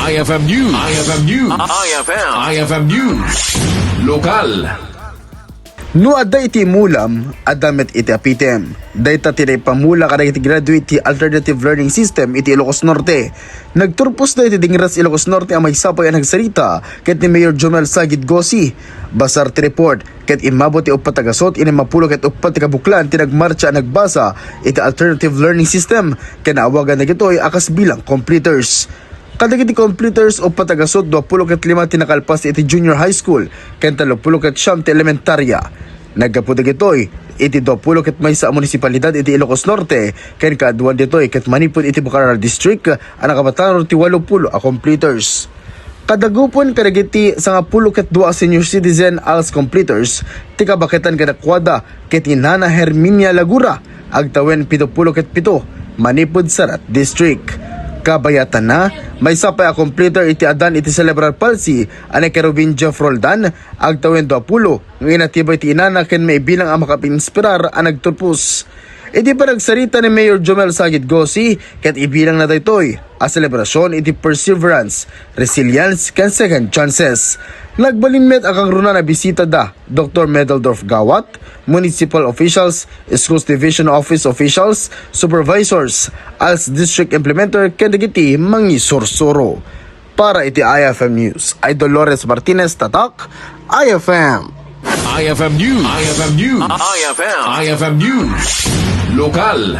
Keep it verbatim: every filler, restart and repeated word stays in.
I F M News. I F M News. I F M. I F M News. Lokal. No adda iti imulam, adda met iti apitem. Dayta ti naipamula kadagiti graduate ti Alternative Learning System iti Ilocos Norte. Nagturpos daytoy iti Dingras Ilocos Norte a maisapay a nagsarita ket ni Mayor Jomel Sagid Gosi. Basar ti report, ket immabot ti uppat a gasut iti mapulo ket uppat ti kabuklan ti nagmartsa a nagbasa iti Alternative Learning System ken naawagan dagitoy a kas bilang completers. Kadagiti completers, uppat a gasut duapulo ket lima ti nakalpas iti junior high school ken tallopulo ket siam ti elementarya. Naggapu dagitoy iti duapulo ket maysa a munisipalidad iti Ilocos Norte ken kaaduan ditoy ket manipud iti Bucarara District a nakabatanor ti walupulo a completers. Kadagupon kadagiti sangapulo ket dua a senior citizen als completers ti kabaketan kadakuada ket ni Nana Herminia Lagura, agtawen pitupulo ket pito, manipud Sarat District. Kabayatanna, maysa pay a completer iti adan iti cerebral palsy a ni Kerubin Jeff Roldan, agtawen duapulo, nga inatibay ti inana ken maibilang a makapinspirar a nagturpos. Iti panagsarita ni Mayor Jomel Sagid Gosi, ket ibilang na daytoy a selebrasyon iti perseverance, resilience, ken second chances. Nagbalin met a kangruna a bisita da Doktor Medeldorf Gawat, municipal officials, schools division office officials, supervisors, als district implementer, ken dagiti mangisursuro. Para iti I F M News, I Dolores Martinez, Tatak, I F M. I F M News. I F M News. I F M. I F M News. Lokal.